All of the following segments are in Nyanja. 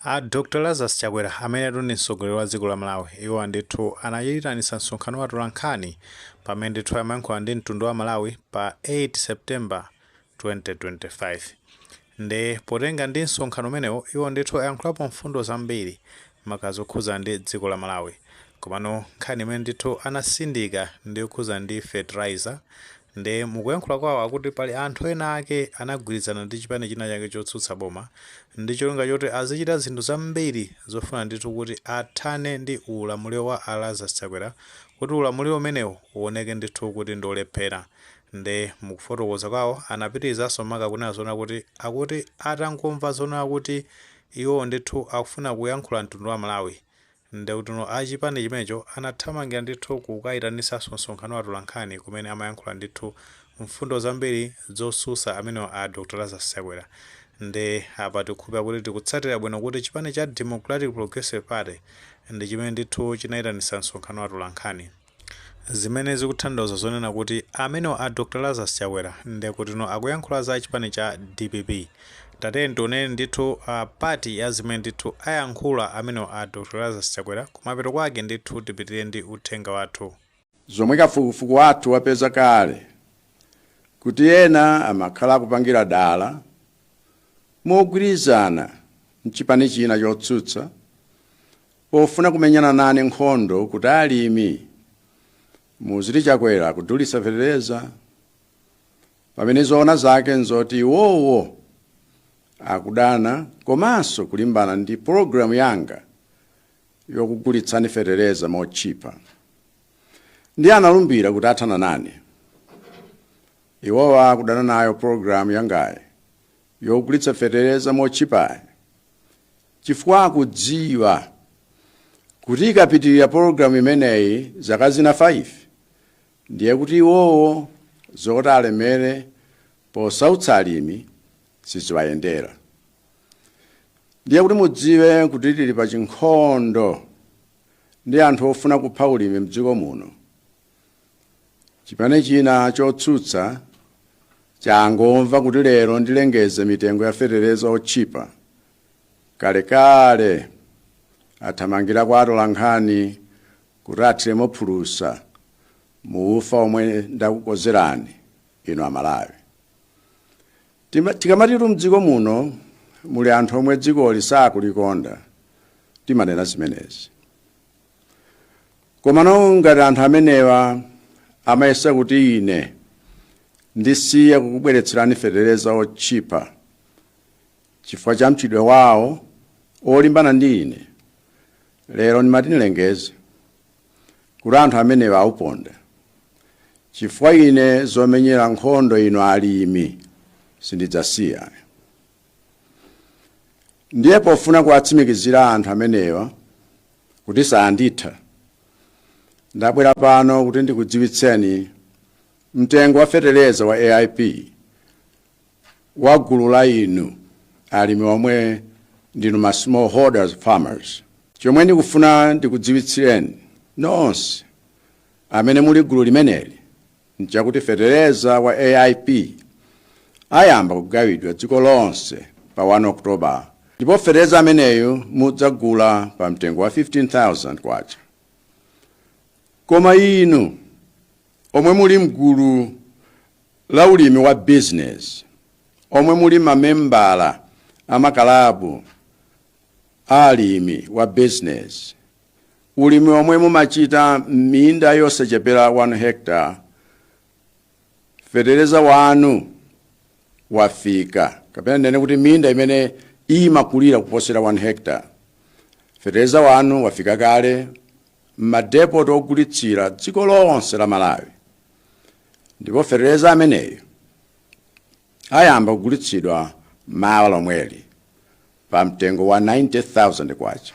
A Dr Lazarus Chakwera, amene ndi mtsogoleri wa dziko la Malawi, iwo ndithu anachitanitsa msonkhano wa atolankhani pamene ndithu amayankhula ndi mtundu wa Malawi pa 8 September 2025. Ndi potenga ndi msonkhano umenewo, iwo ndithu ayankhulapo mfundo zambiri maka zokhuza ndi dziko la Malawi. Komano nkhani imene ndithu anasindika ndi yokhuza ndi fertilizer. Ndi mukuyankhula kwawo akuti pali anthu ena ake anagwirizana ndi chipani china chake chotsutsa boma ndi cholinga choti azichita zinthu zambiri zofuna ndithu kuti athane ndi ulamuliro wa a Lazarus Chakwera, kuti ulamuliro umenewu uoneke ndithu kuti ndi olephera. Ndi mukufotokoza kwawo anapitirizanso maka kunena zona kuti akuti atangomva zona kuti iwo ndithu akufuna kuyankhula mtundu wa Malawi, ndekuti achipani chimenecho anathamangira ndithu kukayitanisanso msonkhano wa atolankhani kumene amayankhula ndithu mfundo zambiri zosusa amenewa a Dr Lazarus Chakwera. Ndi apa tikukhulupirira kuti tikutsatira bwino kuti chipani cha Democratic Progressive Party ndi chimene ndithu chinayitanisa msonkhano wa atolankhani, zimene zikutanthauza zonena kuti amenewa a Dr Lazarus Chakwera ndekuti akuyankhula za chipani cha DPP. Tatiyeni tionene ndithu part ya zimene ndithu ayankhula amenewa a Dr Lazarus Chakwera. Kumapeto kwake ndithu tipitire ndi uthenga wathu. Zomwe kafukufuku wathu wapeza kale kuti ena amakhala akupangira dala mogwirizana mchipani china chotsutsa pofuna kumenyana nane nkhondo kuti alimi muziti Chakwera kudulitsa fetereza, pamene zoona zake nzoti iwowo akudana komanso kulimbana ndi pologalamu yanga yokugulitsani fetereza motchipa. Ndi analumbira kuti athana nane. Iwowa akudana nayo pologalamu yangayi yogulitsa fetereza motchipayi chifukwa akudziwa kuti ikapitirira pologalamu imeneyi zaka zina 5, ndiye kuti iwowo zoti alemere posautsa alimi siziwayendera. Ndiye kuti mudziwe kuti tili pa chinkhondo ndi anthu ofuna kupha ulimi mdziko muno. Chipani china chotsutsa changomva kuti lero ndilengeze mitengo ya fetereza otchipa, kalekale athamangira kwa atolankhani kuti athiremo phulusa muufa omwe ndakukozerani inu Amalawi. Tikamatitu mdziko muno muli anthu omwe dzikoli sakulikonda, timanena zimenezi. Komano ngati anthu amenewa amayesa kuti ine ndisiye kukubweretserani fetereza otchipa chifukwa cha mchitidwe wawo olimbana ndi ine, lero ndimati ndilengeze kuti anthu amenewa auponda, chifukwa ine zomenyera nkhondo ino alimi sindidzasiya. Ndiye pofuna kuwatsimikizira anthu amenewa kuti sanditha, ndabwera pano kuti ndikudziwitseni mtengo wa fetereza wa AIP wa gulu la inu alimi omwe ndinu ma smallholders farmers. Chomwe ndikufuna ndikudziwitsireni nonse amene muli gulu limeneli nchakuti fetereza wa AIP ayamba kugawidwa dziko lonse pa 1 October, ndipo fetereza ameneyu mudzagula pa mtengo wa 15,000 kwacha. Koma inu omwe muli mgulu la ulimi wa business, omwe muli mamembala amakalabu alimi wa business, ulimi omwe mumachita m'minda yosachepera 1 hectare, fetereza wanu wafika, kapena ndene kuti minda imene imakulira kuposera 1 hectare, fetereza wanu wafika kale m'madepot ogulitsira dziko lonse la Malawi, ndipo fetereza ameneyo ayamba kugulitsidwa mawa lomweli pa mtengo wa 90,000 kwacha.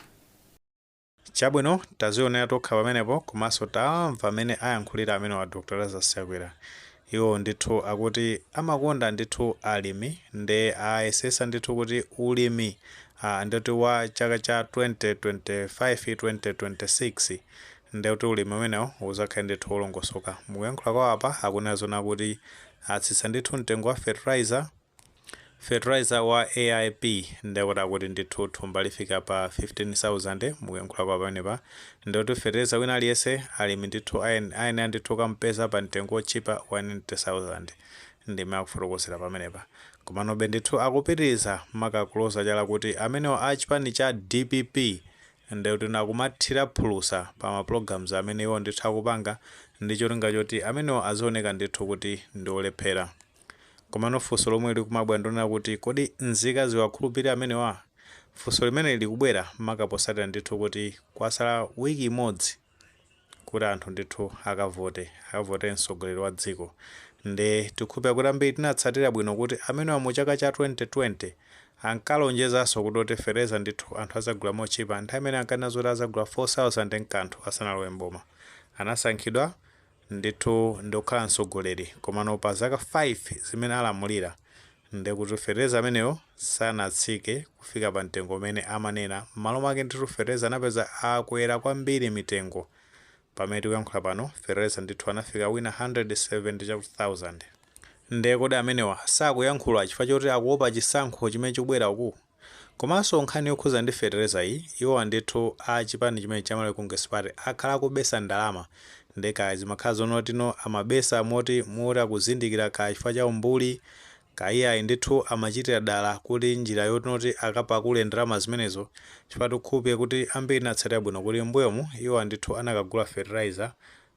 Chabwino, tazionera tokha pamenepo, komanso tamva amene ayankhulira amene wa Dr Lazarus Chakwera. Iwo ndithu akuti amakonda ndithu alimi, ndi ayesesa ndithu kuti ulimi ndithu wa chaka cha 2025 2026, ndikuti ulimi umenewo uzakhale ndithu wolongosoka. Mukuyankhula kwawo apa akunena zona kuti atsitsa ndithu mtengo wa fertilizer. Fertilizer wa AIP ndekuti akuti ndithu thumba lifika pa 15,000. Mukuyankhula kwa pamenepa ndikuti fertilizer wina aliyense alimi ndithu ayenera ndithu kampeza pa mtengo otchipa wa 90,000, ndime akufotokozera pamenepa. Komanobe ndithu akupitiriza makakuloza chala kuti amenewo a chipani cha DPP ndikuti nakumathira phulusa pa ma programs amene iwo ndithu akupanga ndi cholinga choti amenewo azioneka ndithu kuti ndi olephera. Komano funso lomwe likumabwera ndionena kuti kodi nzika ziwakhulupirira amenewa? Funso limene likubwera makaposatira ndithu kuti kwasala wiki imodzi kuti anthu ndithu akavote mtsogoleri wa dziko. Ndi tikhulupirira kuti ambiri tinatsatira bwino kuti amenewa mu chaka cha 2020 ankalonjezanso kuti oti fertilizer ndithu anthu azagula mochipa. Nthawi imene ankanena zoti azagula 4000 nkanthu asanalowe mboma. Anasankhidwa ndithu ndikukhala mtsogoleri, komano pa zaka 5 zimene alamulira ndikuti fertilizer amenewo sanatsike kufika pa mtengo umene amanena. M'malo mwake ndithu fertilizer anapeza akwera kwambiri mitengo. Pamene tikuyankhula pano fertilizer ndithu anafika wina 170,000. Ndiye kodi amenewa sakuyankhula chifukwa choti akuopa chisankho chimene chikubwera uku? Komanso nkhani yokhuza ndi fertilizer iyi, iwo ndithu a chipani chimene cha Malawi Congress Party akhala akubesa ndalama. Ndeka zimakhala zonotino amabesa moti moti akuzindikira ka chifukwa cha umbuli kaiyayi, ndithu amachitira dala kuti njira yotinoti akapakule ndalama zimenezo, chifukwa tikhulupirira kuti ambiri natsatira bwino kuti mbuyomu iwo ndithu anakagula fertilizer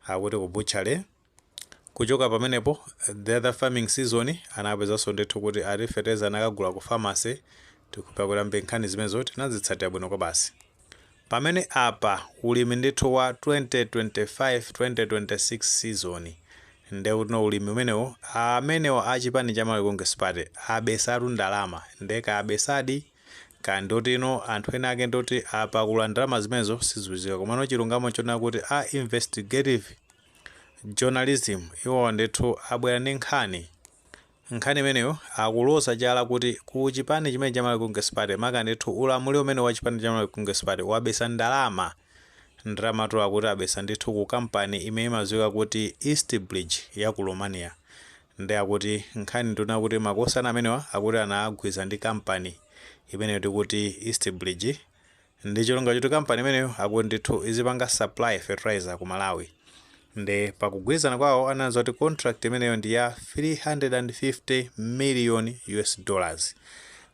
akuti ku butchery. Kuchoka pamenepo, the other farming season anapezanso ndithu kuti ati fertilizer anakagula ku pharmacy. Tikupeza kuti ambiri nkhani zimenezo tinazitsatira bwino kwa basi. Pamene apa ulimi ndithu wa 2025 2026 season, ndekuti ulimi umenewo amenewo achipani cha Malawi Congress Party abesatu ndalama. Ndeka abesadi kandotino anthu ena ake ndoti apakula ndalama zimenezo sizidziwika. Komano chilungamo chonena kuti a investigative journalism iwo ndithu abwera ndi nkhani. Nkhani imeneyo akuloza chala kuti ku chipani chimene cha Malawi Congress Party, maka ndithu ulamuliro umene wa chipani cha Malawi Congress Party, wabesa ndalama. Ndalamatu akuti abesa ndithu ku kampani imene imadziwika kuti East Bridge ya ku Romania. Ndi akuti nkhani nduna kuti makosana amenewa akuti anagwiza ndi kampani imeneyo tikuti East Bridge, ndi chilonga choti kampani imeneyo akuti ndithu izipanga supply fertilizer ku Malawi. Ndi pakugwirizana kwawo anaza kuti contract imeneyo ndi ya 350 million US dollars,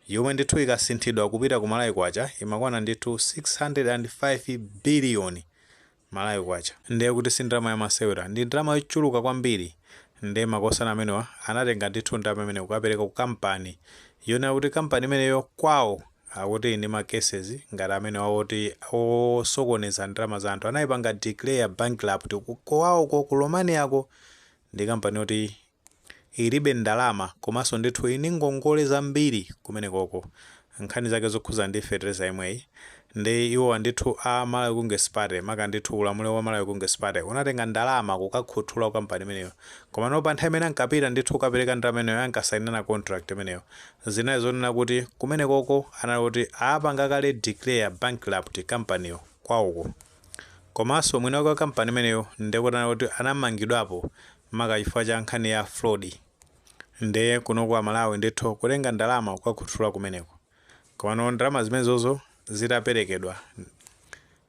yomwe ndithu ikasinthidwa kupita ku Malawi kwacha imakwana ndithu 605 billion Malawi kwacha. Ndiye kuti si ndalama yamasewera, ndi ndalama yochuluka kwambiri. Ndiye makosana amenewa anatenga ndithu ndalama imeneyo kukapereka ku kampani yonena kuti kampani imeneyo kwawo akuti ndi ma cases ngati amene wawoti osokoneza ndalama za anthu, anayipanga declare bankrupt kwawoko ku Romaniako. Ndi kampani yoti ilibe ndalama komanso ndithu ini ngongole zambiri kumenekoko. Nkhani zake zokhuza ndi fertilizer imweyi, ndi iwo ndithu a Malawi Congress Party, maka ndithu ulamuliro wa Malawi Congress Party unatenga ndalama kukakhuthula kampani imeneyo. Koma pa nthawi imene ankapita ndithu kukapereka ndalama imeneyo, ankasayinana contract imeneyo, zinali zonena kuti kumenekoko anali kuti apanga kale declare bankrupt kampaniyo kwawoko. Komanso mwini wake wa kampani imeneyo ndikuti anali kuti anamangidwapo maka chifukwa cha nkhani ya fraud. Ndiye kuno kwa Malawi ndithu kutenga ndalama kukakhuthula kumeneko. Komano ndalama zimenezozo zitaperekedwa,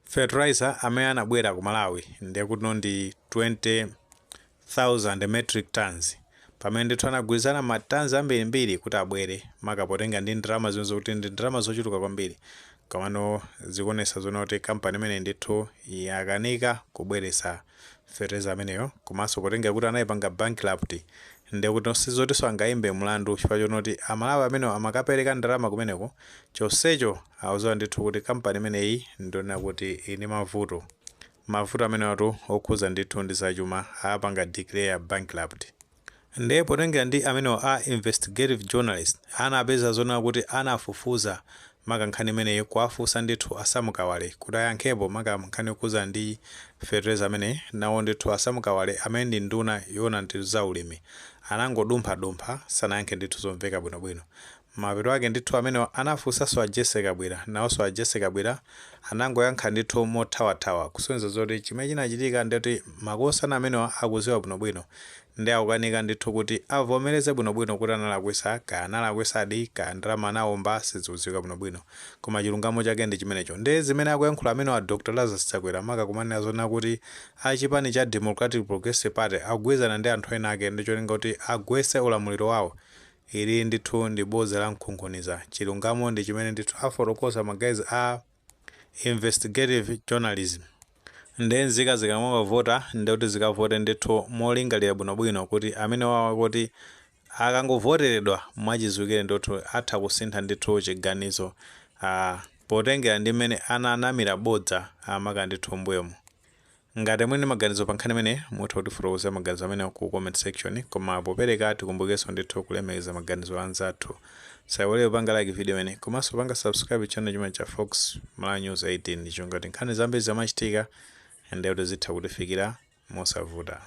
fertilizer amene anabwera ku Malawi ndiye kuti ndi 20,000 metric tons, pamene ndithu anagwirizana ma tons ambirimbiri kuti abwere, makapotenga ndi ndalama zimenezo kuti ndi ndalama zochuluka kwambiri. Komano zikuonesa zona kuti kampani imene ndithu yakanika kubweretsa fertilizer ameneyo. Komanso potenga kuti anayipanga bankrupt, ndiye kuti sizotinso angayimbe mlandu chifukwa chonoti Amalawi amenewo amakapereka ndalama kumeneko, chonsecho akudziwa ndithu kuti kampani imeneyi ndionena kuti ili mavuto, mavuto amenewatu okhuza ndithu ndi zachuma, apanga declare bankrupt. Ndiye potengera ndi amenewo a investigative journalist anapeza zonena kuti anafufuza maka nkhani imeneyi, kuwafunsa ndithu a Sam Kawale kuti ayankhepo maka nkhani yokhuza ndi fertilizer amene. Nawo ndithu a Sam Kawale amene ndi nduna yoona ndithu za ulimi anangodumphadumpha, sanayankhe ndithu zomveka bwinobwino. Mapeto ake ndithu amenewo anafunsanso a Jessie Kabwila, nawonso a Jessie Kabwila anangoyankha ndithu mothawathawa, kusonyeza zoti chimene chinachitika ndikuti makosana amenewa akuziwa bwinobwino. Ndi akukanika ndithu kuti avomereze bwinobwino kuti analakwisa, kaya analakwisadi, kaya ndalama anawomba, sizikudziwika bwinobwino, koma chilungamo chake ndi chimenecho. Ndi zimene akuyankhula amene wa Dr Lazarus Chakwera, maka kumanena zona kuti achipani cha Democratic Progressive Party akugwirizana ndi anthu ena ake ndi cholinga kuti agwetse ulamuliro wawo, ili ndithu ndi bodza la mkunkhuniza. Chilungamo ndi chimene ndithu afotokoza ma guys a investigative journalism. Ndi nzika zikamavota, ndikuti zikavote ndithu molingalira bwinobwino kuti amene wawa kuti akangovoteredwa mwachidziwikire ndithu atha kusintha ndithu chiganizo potengera ndi mmene ananamira bodza amaka ndithu mbuyomo. Ngati mwini maganizo pa nkhani imene, mutha kutifotokozera maganizo amene ku comment section, koma popereka tikumbukenso ndithu kulemekeza maganizo anzathu. Saiwale kupanga like video imene komanso panga subscribe channel chimene cha Fox Malawi News 18, chongati nkhani zambiri zamachitika ndekuti zitha kutifikira mosavuta.